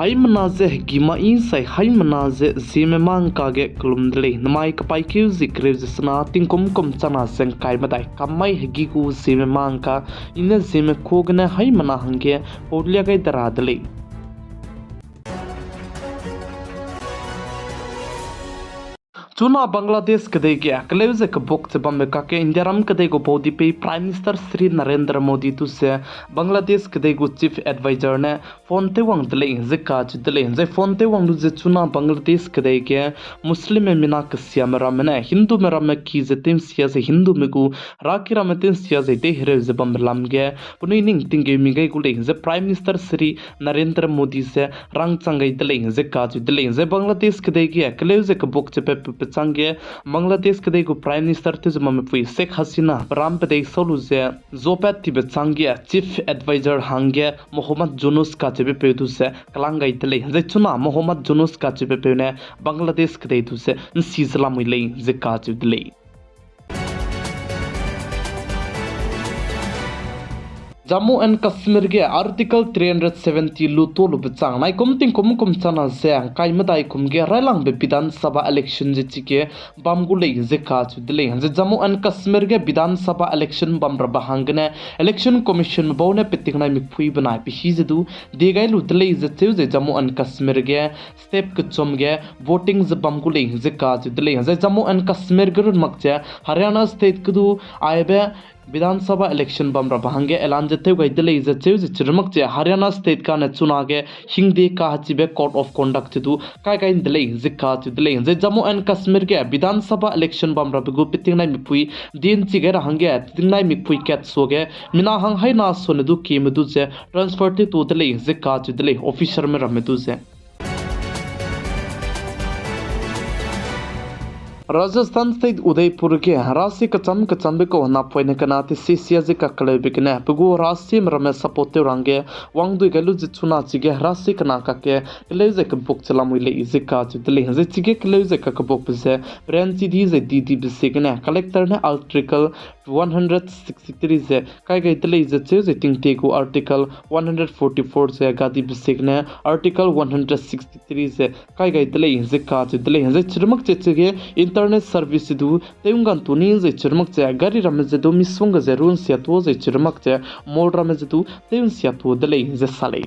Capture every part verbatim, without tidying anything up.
Haimena ze hegî ma i sai haimena ze Zeme mangka ge kelum de lei. Namai kapaîkeu zie kereu ze sena tingkum kum chana ze ngkai medai kam mai hegî gu Zeme mangka i ne Zeme kua gene haimena hangge paulia gai de ra de lei. Chuna Bangladesh kedei ge keleu ze kebuk ze bambe kakge Indiaram kedei gu baudipeu Prime Minister Shri Narendra Modi du ze Bangladesh kedei gu Chief Advisor ne phone tew wang de lei ze kacheu de lei. Zai phone tew wang lu ze chuna Bangladesh kedei ge Muslimme mina kesiame ramme ne Hindume ramme ki ze tew'nsia ze Hindume gu heraki ramme tew'nsia ze teihereu ze bambe lam ge penui ning tinggeu mi gai gu lei ze Prime Minister Shri Narendra Modi ze rangchang gai de lei ze kacheu de lei. Zai Bangladesh kedei ge keleu ze kebuk ze pepu pechâng ge Bangladesh kedei gu Prime Minister tew ze bamme pui Sheikh Hasina peram pedei sau lu ze zuapat tibe châng ge Chief Advisor hangge Mohammad Yunus kacheube peu du ze kelang gai de lei. Zai chuna Mohammad Yunus kacheube peu ne Bangladesh kedei du ze nsi ze lamui lei ze kacheu de lei. Jammu and Kashmir ge Article three hundred seventy lu tuâ lube châng naikum tingkum kum chana ze ngkai medai kum ge railangbe Bidhan Sabha election ze chige bam gu lei ze kacheu de lei. Zai Jammu and Kashmir ge Bidhan Sabha election bam rabe hanggene Election Commissionme bau ne petingnai mipui benai pehî ze du die gai lu de lei ze cheu ze Jammu and Kashmir ge state kechum ge voting ze bam gu lei ze kacheu de lei. Zai Jammu and Kashmir ge runmak ze Haryana state ge du aibe Bidhan Sabha election bam rabe hangge elan ze tew gai de lei ze cheu ze chirumak ze Haryana state kane chunage hingde kahechibe code of conduct ze du kai gai de lei ze kacheu de lei. Zai Jammu and Kashmir ge Bidhan Sabha election bam rabe gu petingnai mipui dienchi gai ra hangge petingnai mipui kat suage mina hang haina sone du kieme du ze transfer tew tuâ de lei ze kacheu de lei officerme ramme du ze. Rajasthan State Udaipur ge rasi kecham kechambe kau napoine kena tesi sia ze kakeleube gene pe gu rasime ramme support tew ra hangge wangdui gai lu ze chuna chige rasi kena kakge keleu ze kebuk ze lamui lei ze kacheu de lei. Zai chige keleu ze kakebukbe ze peranchi di zai didibe ziegene collector ne Article one hundred sixty-three ze kai gai de lei ze cheu ze tingtie gu Article one hundred forty-four ze gadibe ziegene Article one hundred sixty-three ze kai gai de lei ze kacheu de lei. Zai chirumak ze chige internet service du tew nggan tu ni zai chirumak ze gari ramme ze du misongga ze runsia tuâ zai chirumak ze mall ramme ze du tew nsia tuâ de lei ze sa lei.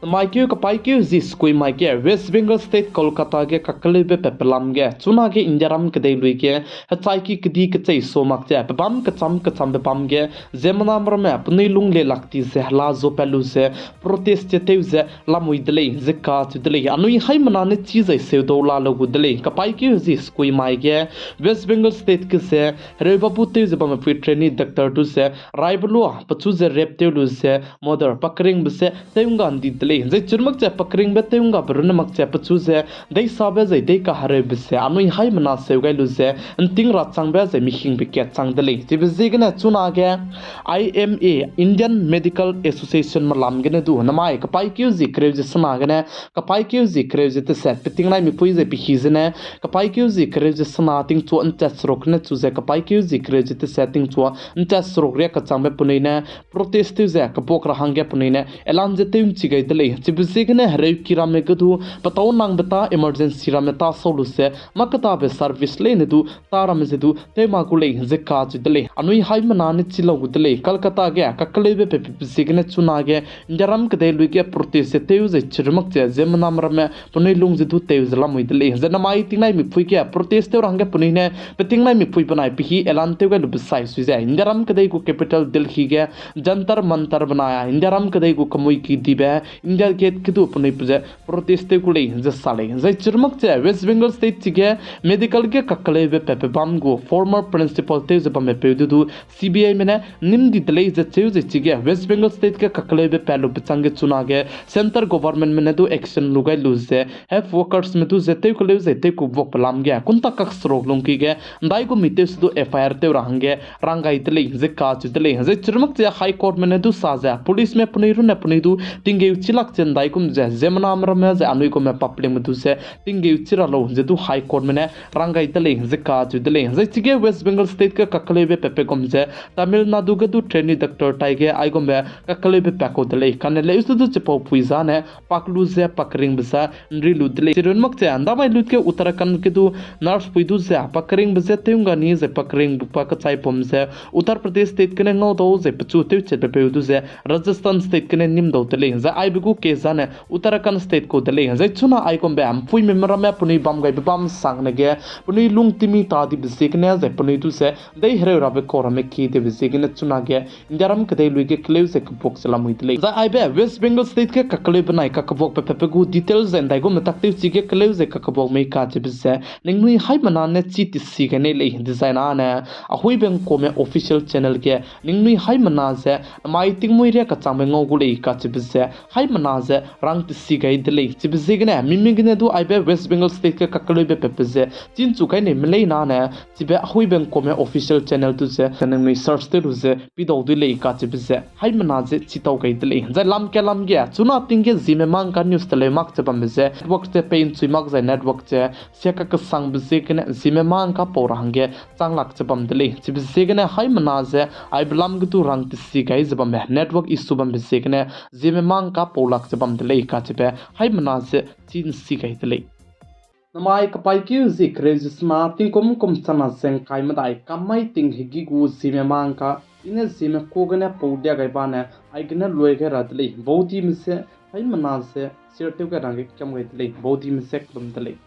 Maikeu kapaîkeu zi sekui mai ge West Bengal State Kolkata ge kakeleube pe pelam ge chunage Indiaram kedei lui ge hechaiki kedi kechei so mak ze pebâm kecham kechambe bam ge ziemmename ramme penui lung le lak ti ze hela zuapat lu ze protest ze tew ze lamui de lei ze kacheu de lei. Anui haimena ne chi zai seudau la lu gu de lei. Kapaîkeu zi sekui mai ge West Bengal State ge ze hereu babu tew ze bamme pui trainee doctor du ze raibe lua pechu ze rape tew lu ze murder pakringbe ze tew ngga ndi de lei. Zai chirumak ze pakringbe tew nggabe runne mak ze pechu ze deisabe zai deikahereube ze anui haimena seu gai lu ze nting ra changbe zai mihingbe kat chang de lei. Chibe ziegene chunage I M A, Indian Medical Association melam gene du namai kapaîkeu zi kereu ze sena gene kapaîkeu zi kereu ze teset petingnai mipui zai pehî zene kapaîkeu zi kereu ze sena tingchua nchat seruk ne chu ze kapaîkeu zi kereu ze teset tingchua nchat seruk riak kachangbe penui ne protest tew ze kebuk ra hangge penui ne elan ze tew nchi gai de lei. Chibe ziegene hereuki ramme ge du petâu nangbe ta emergency ramme ta sau lu ze mâ ketabe service leine du ta ramme ze du tew ma gu lei ze kacheu de lei. Anui haimena ne chi lau gu de lei. Kolkata ge kakeleube pe pe ziegene chunage Indiaram kedei lui ge protest ze tew zai chirumak ze ziemmename ramme penui lung ze du tew ze lamui de lei. Zai namai tingnai mipui ge protest tew ra hangge penui ne petingnai mipui benai pehî elan tew gai lube sai sui ze Indiaram kedei gu capital Delhi ge Jantar Mantar benai Indiaram kedei gu kemui kidibe India Gate ge du penui pe ze protest tew gu lei ze sa lei. Zai chirumak ze West Bengal State chige medical ge kakeleube pe pe bam gu former principal tew ze bamme peu du du C B I me ne nim di de lei ze cheu ze chige West Bengal State ge kakeleube pat lube changge chunage centre government me ne du action lu gai lu ze health workers me du ze tew keleu ze tew kubuakbe lam ge kunta kak seruk lungki ge ndai gu mi tew se du F I R tew ra hangge rang gai de lei ze kacheu de lei. Zai chirumak ze High Court me ne du sa ze police me penui runne penui du tinggeu chi lak Ze ndaigum ze ziemmename ramme zai anui gume publicme du ze tinggeu chi ra lau ze du High Courtme ne rang gai de lei ze kacheu de lei. Zai chige West Bengal State ge kakeleube pepe gum ze Tamil Nadu ge du trainee doctor taige aigumbe kakeleube pa kau de lei. Kane leusedu chipau pui zane pak lu ze pak keringbe ze nri lu de lei. Chirun mak ze ndamai lut ge Uttarakhand ge du nurse pui du ze pak keringbe ze tew ngga ni zai pak keringbe pa kechai pum ze Uttar Pradesh State gene ngau dau zai pechu tewchatbe peu du ze Rajasthan State gene nîm dau de lei. Zai aibe gu case zane Uttarakhand State kau de lei. Zai chuna aigumbe mpuime ramme penui bam gaibe bam sangne ge penui lung timi ta dibe ziegene zai penui du ze dei hereu rabe kau ramme kie dibe ziegene chuna ge Indiaram kedei lui ge keleu ze kebuak ze lamui de lei. Zai aibe West Bengal State ge kakeleube nai kakebuakbe pepe gu detail zai ndaigum metak tew chige keleu ze kakebuak mei kacheube ze ningnui haimena ne chi tesi gai nei lei. Dezaine ahuibe ngkume official channel ge ningnui haimena ze namai tingmuî ria kachangbe ngau gu lei kacheube ze haimena ze rang tesi gai de lei. Chibe ziegene mimi gene du aibe West Bengal State ge kakeleube pepe ze chinchu kai nei me lei nane chibe ahuibe ngkume official channel du ze ningnui search tew lu ze pidau dui lei kacheube ze haimena ze chitau gai de lei. Zai lam ke lam ge chuna ting ge Zeme Mangka news teleu mak che bambe ze network ze pei nchui mak zai network ze sia kakesangbe ziegene Zeme Mangka pau ra hangge chang lak che bam de lei. Chibe ziegene haimena ze aibe lam ge du rang tesi gai ze bambe network issue bambe ziegene Zeme Mangka pau lak che bam de lei kacheube haimena ze chi nsi gai de lei. Namai kapaîkeu zie kereu ze sena tingkum kum chana ze ngkai medai kam mai ting hegî gu Zeme Mangka i ne Zeme ku gene pau lia gai bane aigene lui gai ra de lei. Baudime ze haimena ze share tew gai rangge kiam gai de lei. Baudime ze kelum de lei.